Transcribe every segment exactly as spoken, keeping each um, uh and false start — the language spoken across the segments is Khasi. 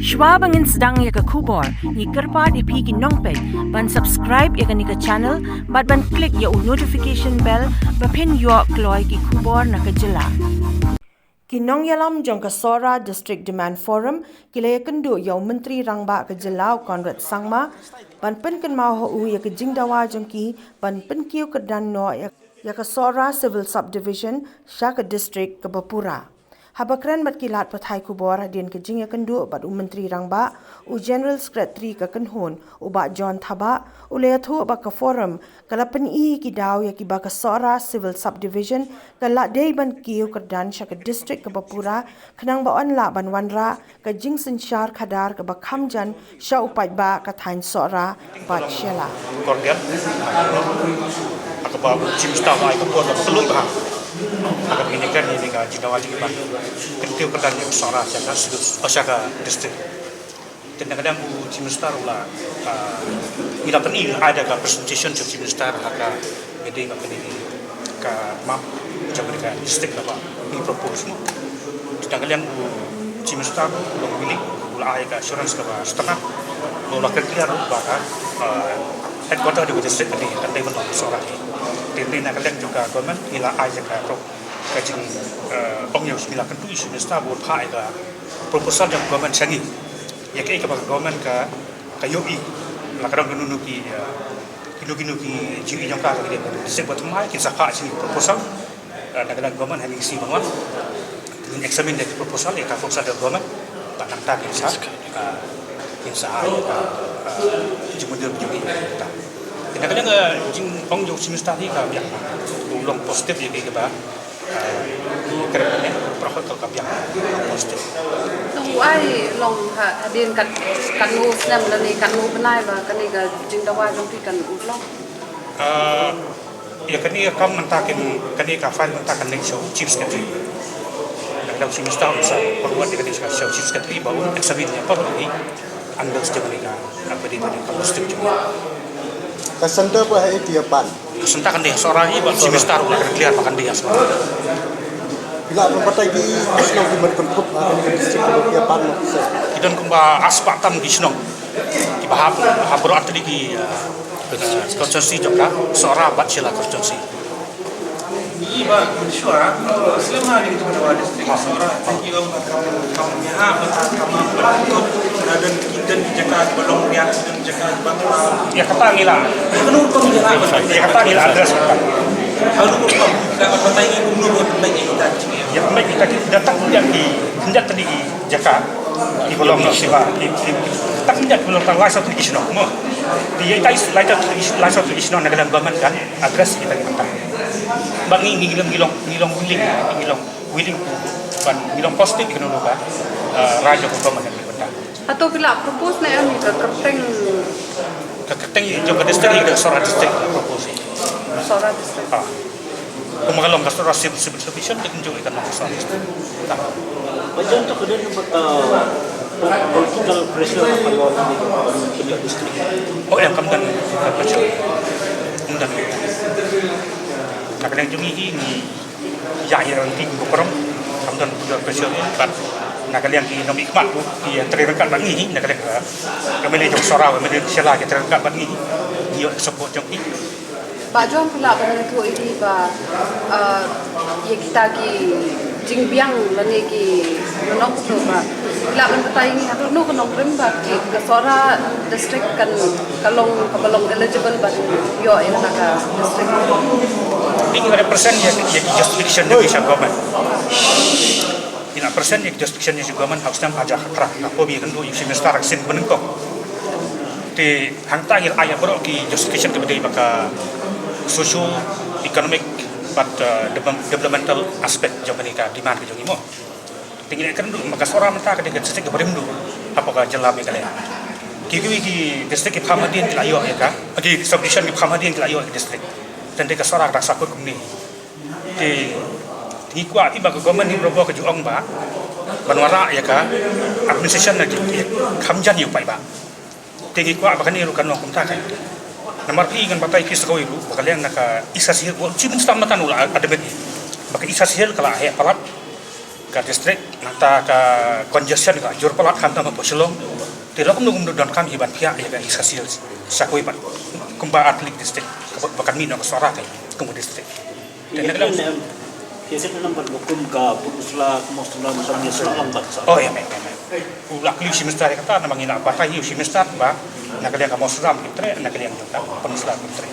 Shwa ba ngin sdang ïa ka khubor, ngi kyrpad ïa phi ki nongpeit ban subscribe ïa kane ka channel bad ban click ïa u notification bell ba phin ïoh kloi ki khubor na ka jylla. Ki nongïalam jong ka Sohra District Demand Forum ki la ïakynduh ïa u Myntri Rangbah ka jylla u Conrad Sangma ban pynkynmaw ha u ïa ka jingdawa jong ki ban pynkiew kyrdan noh ïa, ïa ka Sohra Civil Subdivision sha ka district kaba pura. Haba kren bad ki lad pathai khubor hadien ka jingïakynduh bad u Myntri Rangbah, u General Secretary ka kynhun, u Bah John Thabah, u la ïathuh ba ka forum ka la pyni ki daw ïa kiba ka Sohra Civil Subdivision ka la dei ban kiew kyrdan sha ka district kaba pura khnang ba yn lah ban wanrah ka jingsynshar khadar kaba kham jan sha u paidbah ka thaiñ Sohra bad Shella. Kordial. Haka ba u Chief Minister u ai ka por kaba kylluid bha. Haka ba ngin ïakren ïa kane ka jingdawa jong ngi ban kyntiew kyrdan ïa ka Sohra sha ka, sha ka district. Te na ka liang u Chief Minister u la, ah, ngi la pyni, ai da ka presentation jong u Chief Minister ha ka meeting, ha ka meeting ka map jong ka district kaba ngi propose mo. Te na ka liang u Chief Minister u long willing, u la ai ka assurance kaba sngewtynnat. U la kren clear ba ka, ah, headquarter jong ka district ka dei, ka dei ban long Sohra. Te na ka liang jong ka government ngi la ai ka pro-, ka jing, eh, ong ïa u, ngi la kyntu ïa u Chief Minister ba un phah ïa ka proposal jong ka government sha ngi. Ïa kaei kaba ka government ka, ka ïohi, la ka don kano kano ki, eh, kino kino ki jingïohi jong ka, ka dei ba district ba thymmai kin sa phah sha ngi proposal. Eh, na ka liang government ha kine ki sngi ban wan ngin examine ïa ki proposal, ïa ka proposal jong ka government. Bad nangta kin sa, eh, kin sa ai, eh, jingmynjur jong ngi. Te na ka liang, eh, jingong jong u Chief Minister hi ka biang, u long positive ïa kaei kaba, eh, kren ne, para hoi ka biang, positive. To u ai long ha, hadien kat, katno snem lane katno bnai ba kane ka jingdawa jong phi kan urlong? Ah, ïa kane ka kam mynta kan, kane ka file mynta kan leit sha u Chief Secretary. Lada u Chief Minister un sa forward ïa kane sha u Chief Secretary ba un examine ïa ka, ba un i under stage ne ka, ka ba dei ba dei ka positive jong. Ka center ba ha ïa pan. Ka center kan dei Sohra hi, ba u Chief Minister u la kren clear ba kan dei Sohra. Phi lah ban batai ki shnong ki ban pynkup ha kane ka district ba ïa pan mo. Ki don kumba arspah tam ki shnong kiba hap, hap baroh artylli ki, eh, constituency jong ka Sohra bad Shella constituency. Ngi ba mynshuwa, slem ha ngi tu ba district Sohra, ngi ong ba kam, kam ïa ha ba kam ba na don ki don ki jaka ba long riat, ki don jaka ba. Ïa kata ngi la. Kano ko ngi la. Ïa kata ngi la address. Kano ko ngi la batai ngi kumno ba batai ngi ta. Ïa, pynbeit kita ki, da tak pynjah ki, pynjah tylli ki jaka kiba long na Shella, ki, ki, tak pynjah kiba long tang lai saw tylli ki shnong mo. Te ïa ita i lai saw tylli, lai saw tylli ki shnong na ka liang government kan address kita ki bynta. Ba ngi, ngi long, ngi long, ngi long willing, ngi long willing to, ban ngi long positive ïa kano kano ka, eh, rai jong ka government na ki bynta. Hato phi la propose ne em ïa ka kyrteng? Ka kyrteng jong ka district hi ka Sohra District, propose. Sohra District. Ah. Kumba ka long ka Sohra Civil, Civil Subdivision, te kumjuh ïa ka long Sohra District. Ba jan to ka don, eh, political pressure na ka long ka district. Oh, em, kam don ka pressure. Kam don. Na ka liang jong ngi hi, ngi ïa ïa rangti ngi bukrong, kam don political pressure, bad na ka liang ki nongmihkhmat ruh ki ïa trei ryngkat bad ngi, na ka liang ka M L A jong Sohra, M L A Shella ki trei ryngkat bad ngi, ngi ïoh support jong ki. Bah John, phi lah ban ïathuh ïa ngi ba, ah, ïa kita ki jingbiang lane ki nongpynlong ba Lah ban batai ngi haduh no ka nongrim ba ki ka Sohra district kan ka long kaba long eligible ban ïoh ïa kata ka district. Ngi represent ïa, ïa ki justification jong ki sha government. Ngi represent ïa ki justification jong ki sha government ha u snem hajar khatphra. Nga pom ïa kynduh ïa ki minister ka sien ba nyngkong. Te hangta ngi ai ïa baroh ki justification kiba dei ba ka socio economic bad, uh, developmental aspect jong kane ka demand ka jong ngi mo. Te ngi la kren duh ba ka Sohra mynta ka dei ka district kaba rim duh hapoh ka jylla Meghalaya. Kiwei ki district ki pham hadien ki la ïoh ïa ka, ki subdivision ki pham hadien ki la ïoh ïa ka district. Tang dei ka Sohra ka dang sa kut kumne. Te ngi kwah phi ba ka government hi baroh ka ju ong ba ban wanrah ïa ka administration na ki, ki kham jan ïa u paidbah. Te ngi kwah ba kane ruh kan long kumta kan. Namar phi ngan batai phi sa kawei ruh ba ka liang na ka East Khasi Hills, u Chief Minister mynta u la admit ba ka East Khasi Hills ka la heh palat. Ka district nangta ka congestion ka jur palat khamtam hapoh Shillong. Te lok kumno kumno donkam hi ban phiah ïa ka East Khasi Hills sa kawei pat kumba artylli ki district kaba kan mih noh ka Sohra ka kumba district. Te na ka dang Ki sep number bukum ka pun sla mo sla mo sla sla lang bat sa. Oh, ïa, meh, meh, meh. U la kylli u Chief Minister ïa kata, namar ngi la batai ïa u Chief Minister ba na ka liang ka Mawsynram kim treh, na ka liang jong ka Pynursla kim treh.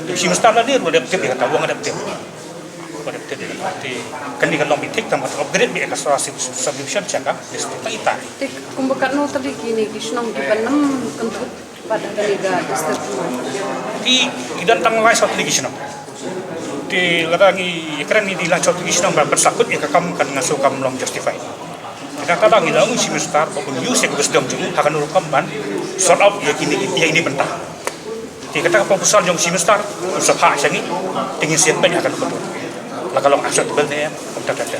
U Chief Minister la dei ruh u dep tip ïa kata, u ong u dep tip. U dep tip ïa kata. Te kane kan long beit thik tang ba upgrade beit ïa ka Sohra sub-, subdivision sha ka district. Tang ita. Te kumba katno tylli kine ki shnong kiba nym kynthup bad kane ka district? Te ki don tang lai saw tylli ki shnong. Te lada ngi kren ngi dei lai saw tylli ki shnong ba ban sa kut ïa ka kam kan nga sngew kam long justify. Te kata ba ngi la ong u Chief Minister ba un use ïa ka wisdom jong u ha kano rukom ban sort out ïa kine, ïa kine bynta. Te kata ka proposal jong u Chief Minister un sa phah sha ngi, te ngin sa ïa peit ha kano ka dur. La ka long acceptable ne em, kumta kumta.